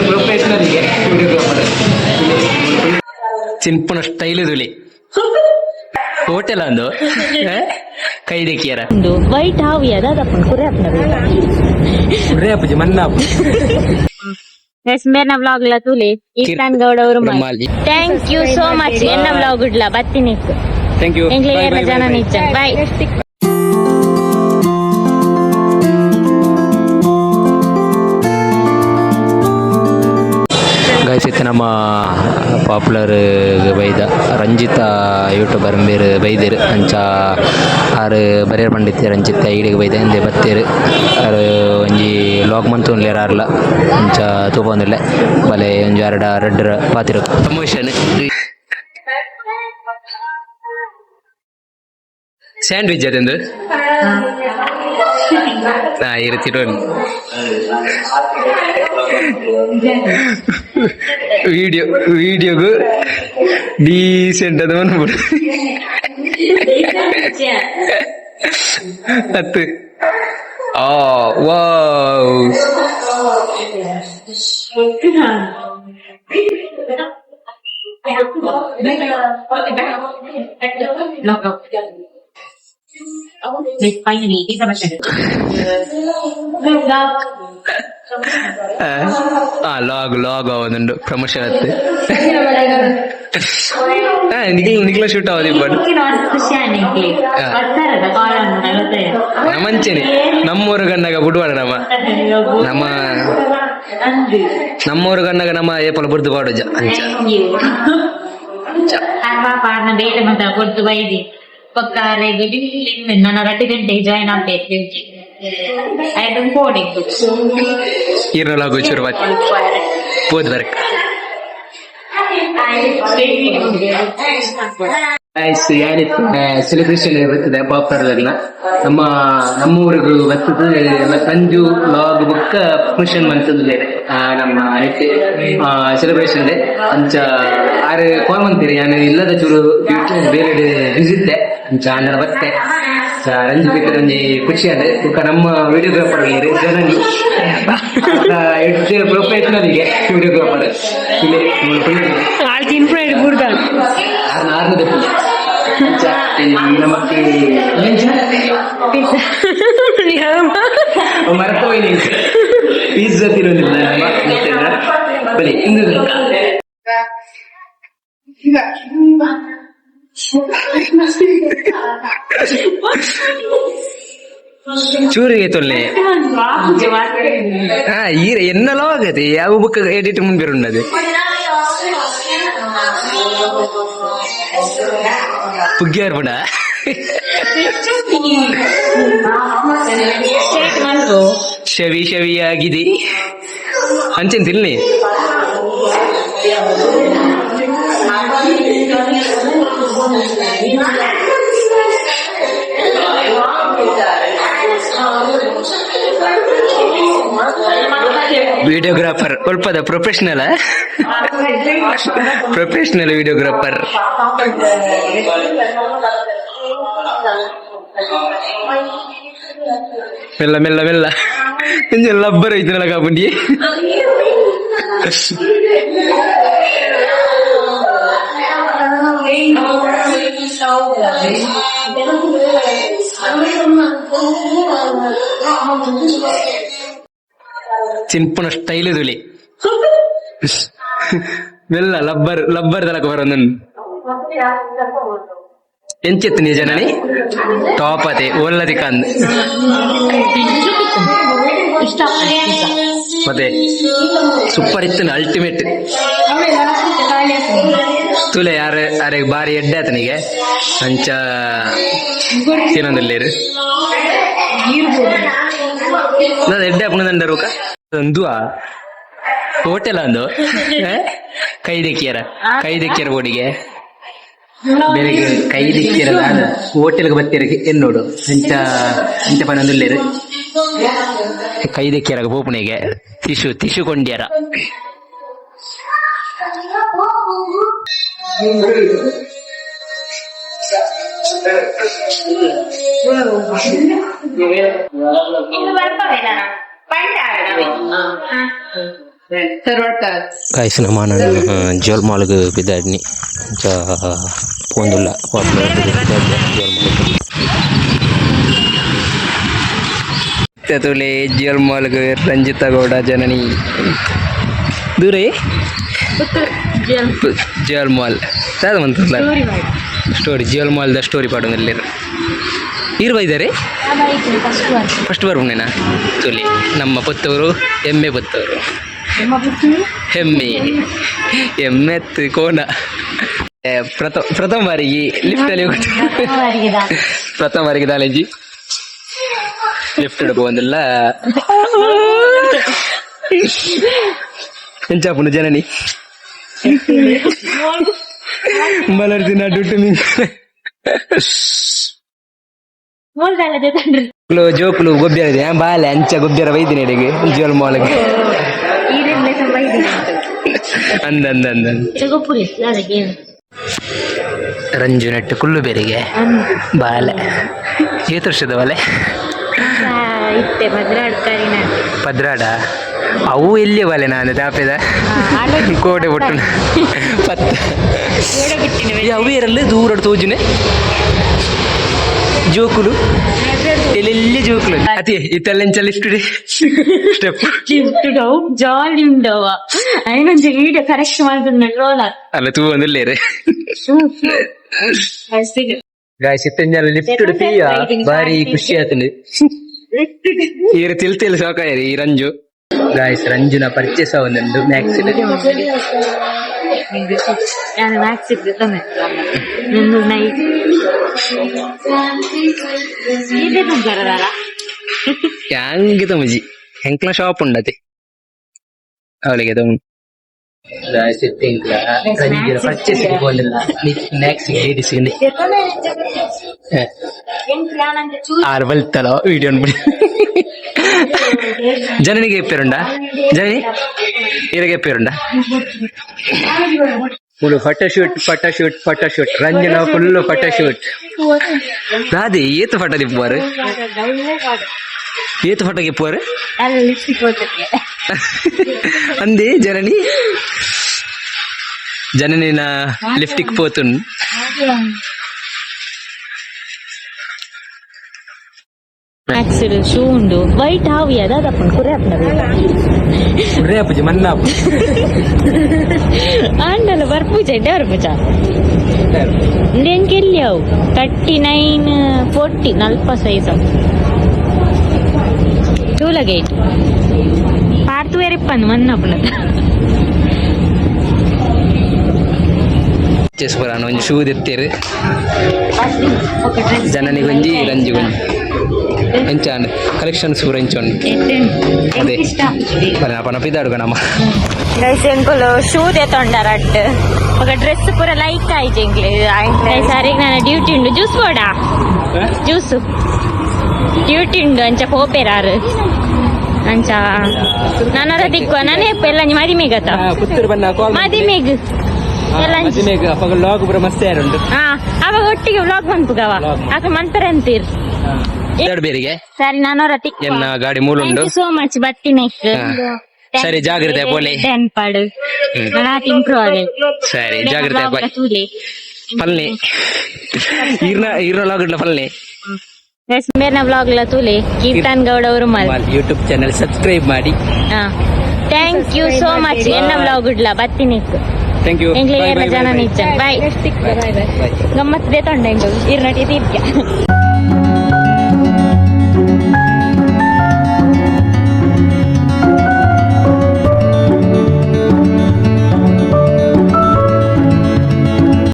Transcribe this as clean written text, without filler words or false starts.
Professional videographer. ಚಿಂಪುನ style ತುಲಿ. Hotel ಅಂದು ಕೈ ದೇಕಿಯರ. ಒಂದು ವೈಟ್ ಹಾವು ಯಾವ್ದಾದಪ್ಪ ಕುರಿ ಅಪ್ಪನ. ಕುರಿ ಅಪ್ಪಜಿ ಮನ್ನ. ಎಸ್ ಮೇರ್ನ ವ್ಲಾಗ್ ಲ ತೂಲೆ, ಇರ್ಫಾನ್ ಗೌಡ ಅವರು. Rumali. Thank you so much. ಎನ್ನ ವ್ಲಾಗ್ ಇಡ್ಲ ಬತ್ತಿನಿ. Thank you. ಎಂಗ್ಲೆ ಏರ್ನ ಜನ ನಿಚ್ಚ. ಬಾಯ್. ಗೈಸ್, ಇತ್ತೆ ನಮ್ಮ ಪಾಪ್ಯುಲರ್ ಬೈದ ರಂಜಿತಾ ಯೂಟ್ಯೂಬರ್ ಮೇರ್ ಬೈದೆರ್. ಅಂಚ ಆರ್ ಬರಿಯರ್ ಪಂಡಿತ್ತೆ ರಂಜಿತ ಈಡೆಗ್ ಬೈದೆ ಇಂದೆ ಬತ್ತೆರ್. ಆರ್ ಒಂಜಿ ವ್ಲಾಗ್ ಮಂತೊಂದುಲ್ಲೆರ್ ಆರ್ಲ. ಅಂಚ ತೂಪೊಂದುಲ್ಲೆ. ಬಲೆ ಒಂಜಿ ಅರಡ ರಡ್ಡ್ ಪಾತೆರ ಪ್ರಮೋಷನ್. ಸ್ಯಾಂಡ್ವಿಚ್ ಅದೊಂದು ನಾ ಇರ್ತಿರೋನ್ ವಿಡಿಯೋ ವಿಡಿಯೋಗು ಡೀಸೆಂಟ್ ಅದು ಮನ್ಪುಡು ಅತ್ತು. ಆ ವಾವ್. Finally, isa ba siya? ಆ ಲಾಗ್ ಲಾಗ್ ಆವೊಂದುಂಡು ಪ್ರಮೋಷನ್ ಅತ್ತು. ನಿಖಿಲ್ ನಿಖಿಲ ಶೂಟ್ ಆವದಿ ಬಟ್. ನಮಂಚೆನೆ ನಮ್ಮೂರು ಗಣ್ಣಗ ಬುಡ್ವಾಡ ನಮ್ಮ ನಮ್ಮ ನಮ್ಮೂರು ಗಣ್ಣಗ ನಮ್ಮ ಏಪಲ ಬುಡ್ದು ಪಾಡುಜ ಅಂಚ. ಬೇರೆ ಮತ್ತೆ ಕೊಡ್ತು ಬೈದಿ ಪಕ್ಕಾರೆ. ನಾನು 2 ಗಂಟೆ ಜಾಯಿನ್ ಆಗ್ಬೇಕು. ಐದು ಫೋನ್ ಇತ್ತು. ಈರ್ನ ಲಾಗು ಚೂರು ಬಾತ್ ಪೋದ್ ಬರ್ಕ್. ಗೈಸ್, ಸೆಲೆಬ್ರೇಷನ್ ಬರ್ತದೆ ಪಾಪ್ಯುಲರ್. ನಮ್ಮ ನಮ್ಮೂರಿಗೂ ಬರ್ತದೆ. ಸಂಜು ಲಾಗ್ ಬುಕ್ಕ ಫಂಕ್ಷನ್ ಮಂತಂದು ನಮ್ಮ ಸೆಲೆಬ್ರೇಷನ್ ಇದೆ. ಅಂಚ ಆರು ಕಾಲ್ ಮಂತೀರಿ. ಯಾನ್ ಇಲ್ಲದ ಚೂರು ಬೇರೆ ಬಿಸಿ ಇದ್ದೆ. ಅಂಚ ಅಂದರ ಬತ್ತೆ ರಂಜು ಬೇಕಾದ್ರೆ ಒಂಜಿ ಖುಷಿ ಆಂಡ್. ಬೊಕ್ಕ ನಮ್ಮ ವಿಡಿಯೋಗ್ರಾಫರ್ ಜನನಿ ಪ್ರೊಫೆಷನಲ್ ವಿಡಿಯೋಗ್ರಾಫರ್ ಇಲ್ಲಿ. ಆರ್ನದ ಅಂಚ ನಮಕ್ ಮರ್ತೋಯ್ನಿ. ಪಿಜ್ಜಾ ತಿನ್ನೋದಿಲ್ಲ ನಮ್ಮ. ಬಲಿ ಇಂದು. ಚೂರಿಗೆ ತೊಲ್ಲೆ. ಹಾ, ಈರ ಎನ್ನಲೋ ಆಗತ್ತೆ. ಯಾವ ಬುಕ್ ಎಡಿಟ್ ಮುಂದೆ ಉಂಡದು ಪುಗ್ಗಿಯಾರ್ ಪುಡ. ಶವಿ ಶವಿಯಾಗಿದೆ ಅಂಚೆನ್ ತಿನ್ಲಿ. ವಿಡಿಯೋಗ್ರಾಫರ್ ಒಲ್ಪದ professional professional videographer. ಮೆಲ್ಲ ಮೆಲ್ಲ ಮೆಲ್ಲ. ಇಂಜ ಲಬ್ಬರ್ ಐತನಲ್ಲ ಕಾಪುಂಡಿ. ಚಿಂಪುನ ಸ್ಟೈಲ್ ತುಲಿ. ಮೆಲ್ಲ ಲಬ್ಬರ್ ಲಬ್ಬರ್ ತಲಕ ಬರೋನ್. ಎಂಚೆತ್ತು ನೀ ಜನನಿ ಟಾಪ್ ಅತೆ ಒಲ್ಲದಿ ಕಂದ್. ಮತ್ತೆ ಸೂಪರ್ ಇತ್ತು, ಅಲ್ಟಿಮೇಟ್. ತುಲೆ ಯಾರು ಅರೆ ಬಾರಿ ಎಡ್ಡೆ ಆತನಿಗೆ. ಅಂಚ ತಿನ್ನೊಂದಿಲ್ಲೇರು ನಾನು ಎಡ್ಡೆ ಅಪ್ಪನ ರೂಕ ಒಂದು ಹೋಟೆಲ್ ಅಂದು ಕೈ ದೆಕ್ಕಿಯರ ಕೈ ದೆಕ್ಕಿಯರ ಬೋಡಿಗೆ ಬೇರೆ ಕೈ ದಿಕ್ಕಿಯರ ಹೋಟೆಲ್ಗೆ ಬತ್ತೀರ ಎನ್ನೋಡು. ಅಂಚ ಅಂಚ ಪನೊಂದುಲ್ಲೇರು ಕೈ ದೆಕ್ಕಿಯರ ಪೋಪುನಿಗೆ ತಿಶು ತಿಶು ಕೊಂಡ್ಯಾರ. ಗಾಯ್ಸ್, ನಮ್ಮ ಜ್ಯುವೆಲ್ ಮಾಲ್ಗ್ ಪಿದಾಡ್ನಿ. ಅಂಚ ಪೋಂದುಲ್ಲ. ಜ್ಯುವೆಲ್ ಮಾಲ್ ತುಲೆ. ಜ್ಯುವೆಲ್ ಮಾಲ್ಗ್ ರಂಜಿತಾ ಗೌಡ, ಜನನಿ ದೂರ ಜ್ಯುವೆಲ್ ಮಾಲ್ ದಾದ ಮಂತಲ್ಲ ಸ್ಟೋರಿ. ಜ್ಯುವೆಲ್ ಮಾಲ್ದ ಸ್ಟೋರಿ ಪಾಡೊಂದುಲ್ಲೆರ್. ಈರ್ ಬೈದಾರೆ? ಫಸ್ಟ್ ಬರ್ಪುನೇನಾ? ತುಲಿ, ನಮ್ಮ ಪುತ್ತೂರು ಹೆಮ್ಮೆ, ಪುತ್ತೂರು ಹೆಮ್ಮೆ, ಹೆಮ್ಮೆತ್ತು ಕೋನ. ಪ್ರಥಮ ಪ್ರಥಮ ಬಾರಿಗೆ ಲಿಫ್ಟ್ ಅಲ್ಲಿ, ಪ್ರಥಮ ಬಾರಿಗೆ ದಾಲೇಜಿ ಲಿಫ್ಟ್ ಪೋವೊಂದುಲ್ಲ. ಎಂಚಾಪುಂಡು ಜನನಿ? ಮಲರ್ದಿನ ಡುಟ್ಟು ಮಿಂಗ್ ಜೋಕುಲು ಗೊಬ್ಬರ ಇದೆ. ಬಾಲೆ ಅಂಚ ಗೊಬ್ಬರ ಬೈದಿನಿ ಎಡೆಗೆ ಜ್ಯುವೆಲ್ ಮಾಲ್ಗೆ. ಅಂದ ಅಂದ ಅಂದ. ರಂಜು ನೆಟ್ಟು ಕುಲ್ಲು ಬೇರಿಗೆ. ಬಾಲೆ, ಏತ್ ವರ್ಷದ ಬಾಲೆ? ಇತ್ತೆ 12 ಕರಿನ. 12. ಅವು ಎಲ್ಲಿ ಬಾಲೆ? ನಾನು ದಾಪೆದ ಕೋಟೆ ಬಿಟ್ಟು 10. ಅವು ಏರಲ್ಲ ದೂರ ತೋಜುನೆ ಜೋಕುಲು, ಎಲ್ಲೆಲ್ಲಿ ಜೋಕುಲು. ಅತಿ ಇತ್ತೆಲ್ಲ ಲಿಫ್ಟ್ ಸ್ಟೆಪ್. ಜಾಲಿ ಉಂಡವ. ಐನೊಂಜಿ ವಿಡಿಯೋ ಕರೆಕ್ಟ್ ಮಾಡ್ತುಂಡ ರೋಲ. ಅಲ್ಲ, ತೂ ಒಂದಿಲ್ಲೇರೆ. ಗಾಯ್ಸ್, ಇತ್ತೆಂಜಲ ಲಿಫ್ಟ್ ತೀಯ ಬಾರಿ ಖುಷಿ ಆತಂಡು. ಈರು ತಿಲ್ ತಿಲ್ ಸೋಕಾಯರಿ ಈ ರಂಜು. ಗಾಯ್ಸ್, ರಂಜುನ ಪರ್ಚೇಸ್ ಒಂದುಂಡು ಮ್ಯಾಕ್ಸ್. ನಾನು ಮ್ಯಾಕ್ಸ್ ನಂದು ನೈಟ್ ಇದೆ ಬರದಲ್ಲ. ಯಾಂಗಿತ ಮುಜಿ ಎಂಕ್ಲ ಶಾಪ್ ಉಂಡತಿ ಅವಳಿಗೆ. ಗಾಯ್ಸ್, ಇತ್ತೆಂಕ್ಲ ರಂಜುನ ಪರ್ಚೇಸ್ ಪೋಂದಿಲ್ಲ ಮ್ಯಾಕ್ಸ್ ಲೇಡೀಸ್. ಆರು ಬಲ್ತಲ್ಲ ವಿಡಿಯೋ. ಜನನಿಗೆ ಎಪ್ಪೇರುಂಡ? ಜನನಿ, ಇರಗೆ ಎಪ್ಪೇರುಂಡ? Full photo shoot, photo shoot, photo shoot. Ranjana full photo shoot. ದಾದಿ ಏತ್ ಫೋಟೋ ದಿಪ್ಪುವಾರು? ಏತ್ ಫೋಟೋ ಗಿಪ್ಪುವಾರು? ಅಂದೆ ಜನನಿ, ಜನನಿನ ಲಿಫ್ಟಿಕ್ ಪೋತುನ್. ಮ್ಯಾಕ್ಸ್ ಶೂ ಉಂಡು, ವೈಟ್ ಹಾವು ಯದಾದಪ್ಪನ ಕುರೆ ಅಪ್ಪನ. ರೇಪುಜಿ ಮನ್ನಾಪು. ಆಂಡಲ ಬರ್ಪೂಜ, ಎಡ್ಡೆ ಬರ್ಪೂಜ. ಇಂದು ಎಲ್ಲಿ ಅವು 39, 40 ನಲ್ಪ ಸೈಜ್ ಅವು. ತೂಲಗೇಟ್ ಪಾರ್ತುವೇರಿಪ್ಪಂದು ಮನ್ನಪ್ಪನ. ಪರ್ಚೇಸ್ ಒಂಜಿ ಶೂ ದೆತ್ತೇರು ಜನನಿಗೊಂಜಿ, ರಂಜಿಗೊಂಜಿ. ಎಂಚಾಂಡ್ ಕಲೆಕ್ಷನ್ಸ್ ಪೂರ ಎಂಚ ಉಂಡು? ಅದೇ ಪನ ಪಿದಾಡುಗ ನಮ್ಮ. ಗೈಸ್, ಎಂಕುಲು ಶೂ ತೊಂಡಾರ ಅಟ್ ఒక ಡ್ರೆಸ್ ಪೂರ ಲೈಕ್ ಆಯ್ತು ಎಂಕ್ಲೆ. ಸರಿಗೆ ನನ್ನ ಡ್ಯೂಟಿ ಉಂಡು. ಜ್ಯೂಸ್ ಬೋಡಾ? ಜ್ಯೂಸ್. ಡ್ಯೂಟಿ ಉಂಡು, ಅಂಚ ಪೋಪೆರಾರು. ಅಂಚ ನಾನರ ದಿಕ್ಕು ನಾನೇ ಎಲ್ಲ ಮದಿಮೆಗತ. ಪುತ್ತೂರು ಬನ್ನ ಕಾಲ್. ಮದಿಮೆಗ್ ಎಲ್ಲ. ಮದಿಮೆಗ್ ಅಪಗ ಲಾಗ್ ಪೂರ ಮಸ್ತ್ ಯಾರುಂಡು. ಹಾ, ಅವಾಗ ಒಟ್ಟಿಗೆ ವ್ಲಾಗ್ ಮನ್ಪುಗವ. ಆಕ ಮನ್ಪರೆ ಅಂತೀರ್. ಎರಡು ಬೇರಿಗೆ. ಸರಿ, ನಾನೋರ ತಿಕ್ಕು. ಎನ್ನ ಗಾಡಿ ಮೂಲುಂಡು. ಸೋ ಮಚ್ ಬತ್ತಿನೆಕ್. ಹಾ. ಸರಿ, ಜಾಗ್ರತೆ ಪೋಲೆ. ಪಾಡು ನಾನಾತ್ ಇಂಪ್ರೂವ್ ಆಗಿದೆ. ಸರಿ, ಜಾಗ್ರತೆ, ಬಾಯ್. ತೂಲೆ. ಫಲ್ನೆ ಈರ್ನ ಈರ್ನ ಲಾಗ್ ಇಡ್ಲ ಫಲ್ನೆ. ಮೇರ್ನ ವ್ಲಾಗ್ ಲ ತೂಲೆ, ಕೀರ್ತನ್ ಗೌಡ ಅವರು ಮಲ್. ಯೂಟ್ಯೂಬ್ ಚಾನೆಲ್ ಸಬ್ಸ್ಕ್ರೈಬ್ ಮಾಡಿ. Thank you so much. ಎನ್ನ ವ್ಲಾಗ್ ಇಡ್ಲ ಬತ್ತಿನೆಕ್. Thank you. ಎಂಕ್ಲೆ ಏನ ಜನ ನಿಚ್ಚ. ಬಾಯ್. ಗಮ್ಮತ್ they ತೊಂಡ ಎಂಕುಲು ಇರ್ನಟಿ ತೀರ್ಕ್ಯ.